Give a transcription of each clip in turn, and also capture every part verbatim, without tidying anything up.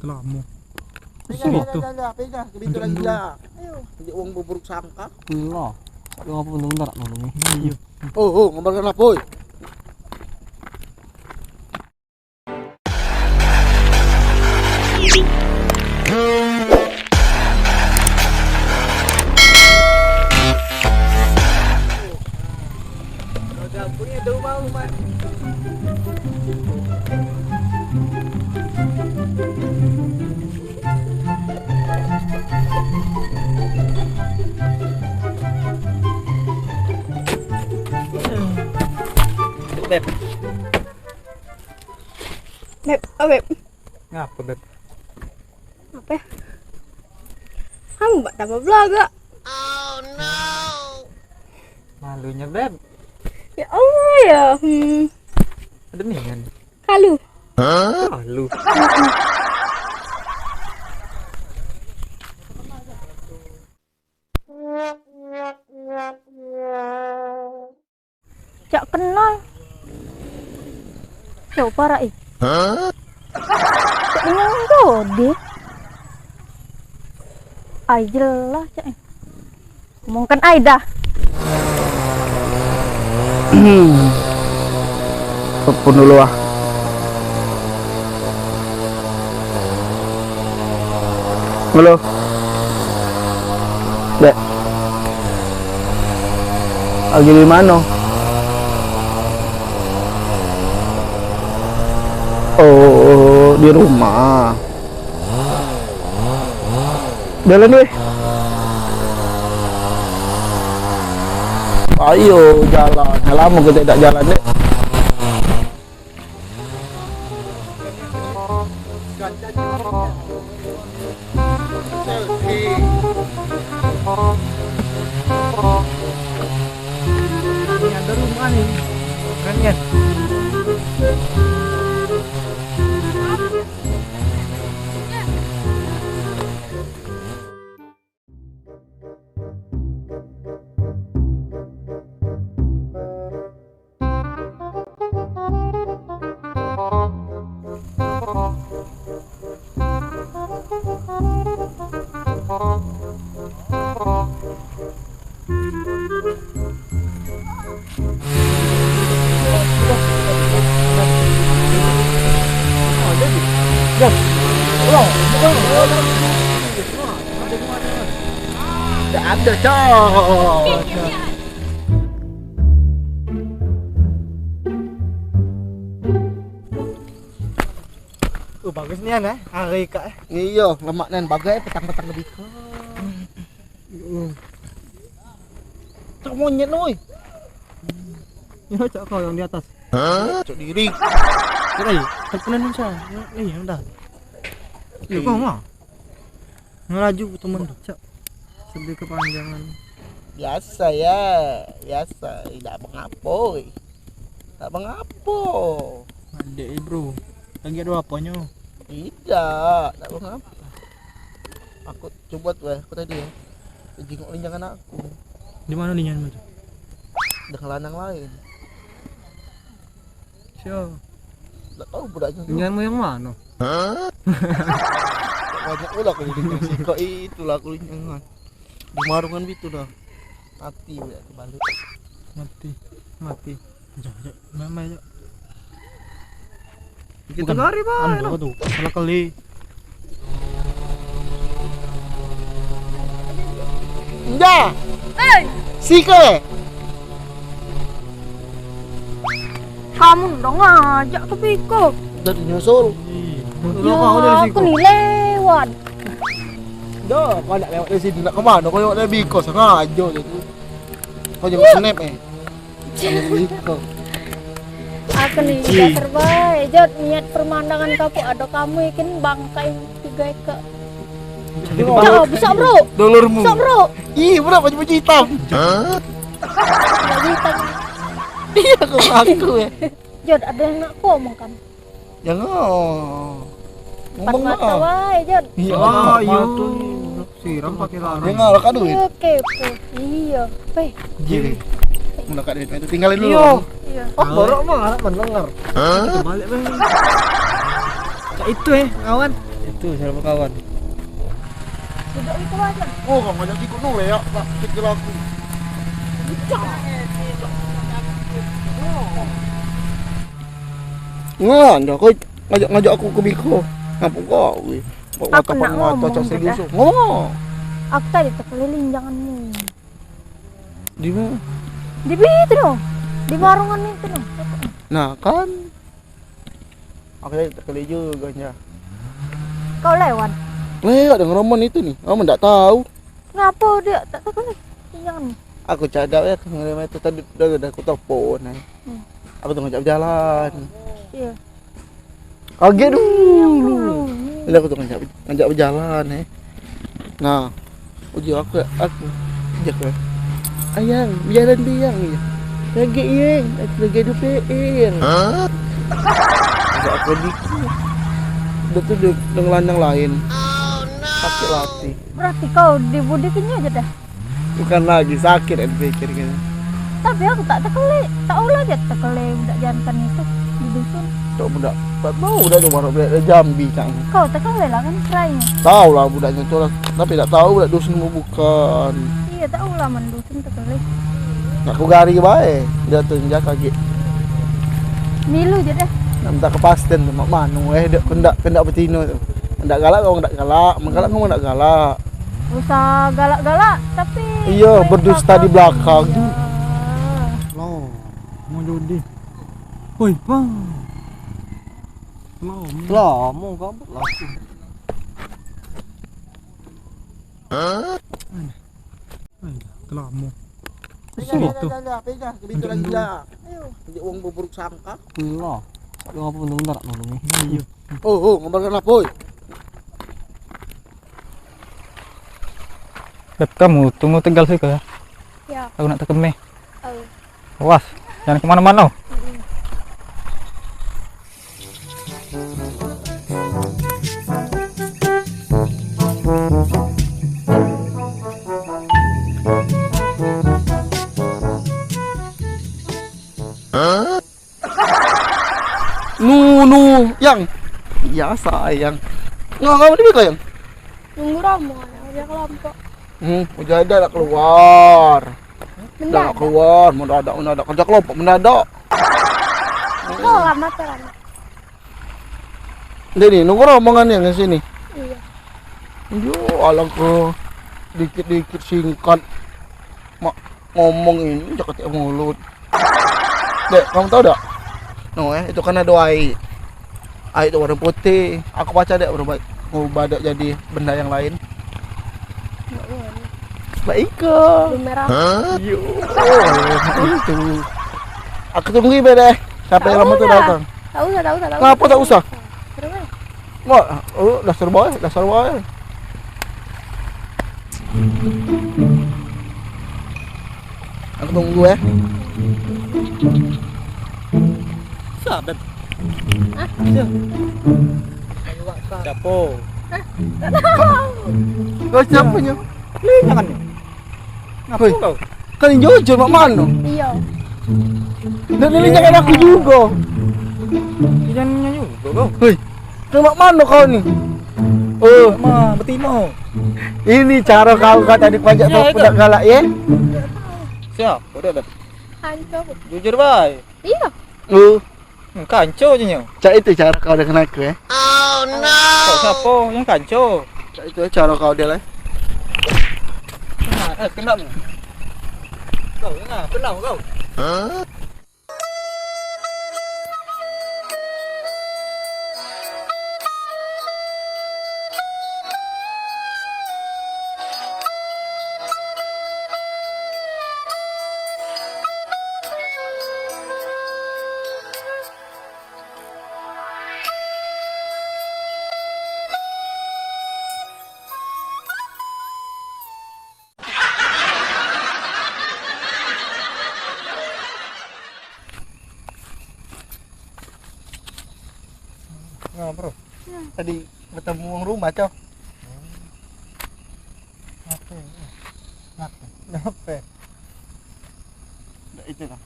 Telamo. Pindah, pindah, pindah, pindah. Ke pintu lagi lah. Ayo, cak wong beburuk sangka. Ilah. Sak wong apo bentar-bentar nak nolong ni. Iyo. Oh, oh, ngambarkan apo, oi? Beb. Beb, oh, Beb. Ngapo, Beb? Apo? Kamu buat apo belaga? Malunyo, Beb. Ya Allah, ya. Hmm. Ado mingan. Kalu. Kalu. Cak kenal. Cak parak, ih. Cak dengan Dodi. Ai, jelas, cak. Omongkan ai dah. Telepon dulu, ah. Halo. Dek. Lagi di mano? Oh, di rumah. Jalan weh. Ayo jalan. Lamo kito dak jalan, Dek. Ini ado rumah ni. Keren kan? Dah ado, cok. Oh, bagus nian, eh, hari kak, eh. Iyo, lemak nian, bagai petang-petang lebih. Cok monyet, oi. Yo, cok kau yang di atas. Cok diri. Cok, eh, teleponan Indonesia. Eh, udah. Yo, kau mah. Ngelaju temen tu, cok. Sedih kepanjangan. Biasa ya, biasa. Dak mengapo, oi. Dak mengapo. Adek, eh, bro. Lagi ado aponyo? Idak, dak mengapo. Aku coba tu, eh, aku tadi, eh. Jingok linjangan aku. Di mano linjangan tu? Dengan lanang lain. Sio. Dak tau budaknyo tu. Linjanganmu yang mano? Banyak pula aku linjangan. Kok itulah aku linjangan. Di marungan itu dah. Mati budak tu balik. Mati. Mati. Jok, jok. Main, main, jok. Kito lari, Bang. Anu, apo tu? Salah kali. Nja. Hei. Sike. Kamu dong ngajak ke Piko. Dari nyusul. Ih, yo, aku ni lewat. Dah, kau nak lewat dari sini, nak ke mano? Kau lewat dari Biko, sengaja je tu. Kau jangan snap, eh. Dari Biko. Aku ni dasar bae, Jot, niat pemandangan kapuk ado kamu ikin bangkai tiga eka. Cok, bisa, bro. Dulurmu. Bisa, bro. Ih, bro, baju-baju hitam. Baju hitam. Iya, aku ngaku ya. Jod, ado yang nak ku omongkan. Jangan. Empat mata wae, Jod. Iya. Ah, iya. Siram pakai larang. Jangan lah, kadu. Iya, kepo. Iya. Weh. Jadi, mun kak duit itu tinggalin dulu. Iya. Iya. Oh, borok mah anak mendengar. Hah? Kita balik, Bang. Cak itu, eh, kawan. Tu, cara bekawan. Sudah itu aja. Oh, kamu ajak ikut noleh ya, tak pikir aku. Ngan, dah kau ngajak, ngajak aku ke Biko. Ngapa kau? Weh. Kau Aku kata nak penguat ngomong cacak juga. Serius. Ngomong. Aku tadi tekeliling janganmu. Di mana? Di situ dong. Di warungan itu dong. Nah, kan. Aku tadi tekeliling juga, nya. Kau lewat. Lewat dengan roman itu nih. Roman ndak tahu. Ngapa dia tak tahu nih? Jangan. Aku cadap ya, aku ngirim itu tadi dah, dah aku telepon, eh. Hmm. Aku tu ngajak berjalan. Iya. Kaget dulu. Jadi aku tu ngajak, ngajak berjalan, eh. Nah, uji aku, aku ajak aku. Ayang, berjalan biang ya. Kaget ya, aku lagi ada P R. Hah? Ajak aku di. Dia tu dia, dia ngelandang lain. Sakit hati. Berarti kau di budi kini aja dah. Bukan lagi sakit yang dipikir gitu. Tapi aku tak tekelik, tak ulah aja tekelik budak jantan itu di dusun. Cok budak, tak tahu budak tu baru budak dari Jambi kan. Kau tekelik lah kan serainya. Tahu lah budaknya tu lah, tapi tak tahu budak dusun mau bukan. Iya, tak ulah man dusun tekelik. Nak ku gari bae, dia tu yang kaget. Milu je deh. Nak minta kepastian tu, mak mano eh, dia kendak, kendak betino tu. Ndak galak kau ndak galak, menggalak kau ndak galak. Usah galak-galak, tapi iya, baik berdusta di belakang. Iya. Lo, mau judi. Woi, bang. Lo, lo mau gabut lah. Hah? Ai, kelamo. Pegang, pegang, pegang, pegang, pegang, pegang, lagi lah. Ayo, tunjuk wong berburuk sangka. Lah, tak ada apa bentar-bentar nak nolong ni. Iya. Oh, oh, ngambarkan apa, oi? Beb, kamu tunggu tegal situ ya. Ya. Aku nak tekemeh. Oh. Awas, jangan kemana-mana. Nu, nu, yang. Iya, sayang. Nggak, nggak, yang. Nunggu rombongan, kerja kelompok. Hmm, ujar dah nak keluar. Dah nak keluar, mendadak, mendadak. Kerja kelompok, mendadak. Oh, lama tuh, lama. Dia ni, nunggu rombongan yang ke sini. Iya. Yo, alangkah dikit-dikit singkat. Mak ngomong ini, cakap tiap mulut. Dek, kamu tahu dak? No, eh, itu kan ada air. Air tu warna putih. Aku baca dek berubah, berubah dek jadi benda yang lain. Baik ke? Merah. Yo, itu. Aku tunggu ibe deh. Sampai lama tu datang. Tak usah, tak usah, tak usah. Kenapa tak usah? Terus. Wah, oh, dasar bae, dasar bae. Aku tunggu eh. Siapa? Hah? Siapa? Siapa? Hah? Tak tahu. Kau siapanya? Ni jangan ni. Ngapo kau? Kan yang jujur mak mano? Iya. Dan ini jangan aku juga. Jangan juga kau. Hei, ke mak mano kau ni? Oh, ma betino. Ini cara kau kata di pajak tu budak galak ya? Siapa dah dah? Hantu. Jujur bae. Iya. Oh. Hmm, kanco je nyo. Cak itu cara kau dengan aku eh. Oh no. Kau siapa yang kanco? Cak itu cara kau dia lah. Nah, eh, kena mu. Kau kena, kena kau. Nah, bro. Tadi betemu wong rumah, Cok. Ngape? Ngape? Ngape? Ndak itu lah.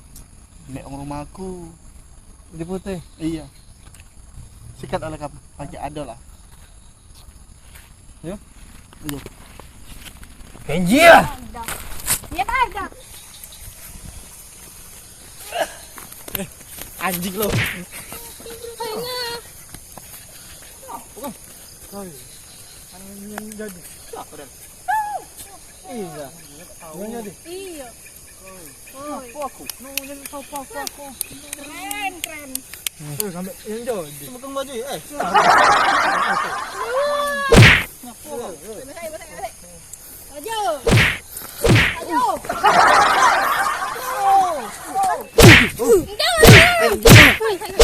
Nek wong rumah aku. Di putih? Iya. Sikat oleh kamu. Pajak ada lah. Yo. Ayo. Kenji lah. Dah. Dia dah, dah. Anjing lo. Sayangnya. Apa kan? Kau yang jadi. Siapa dah? Iya. Yang jadi. Iya. Oi. Apa aku? Nungguin apa aku, aku? Keren, keren. Eh, sampai yang jauh. Semakan baju, eh. Maju. Maju. Enggak.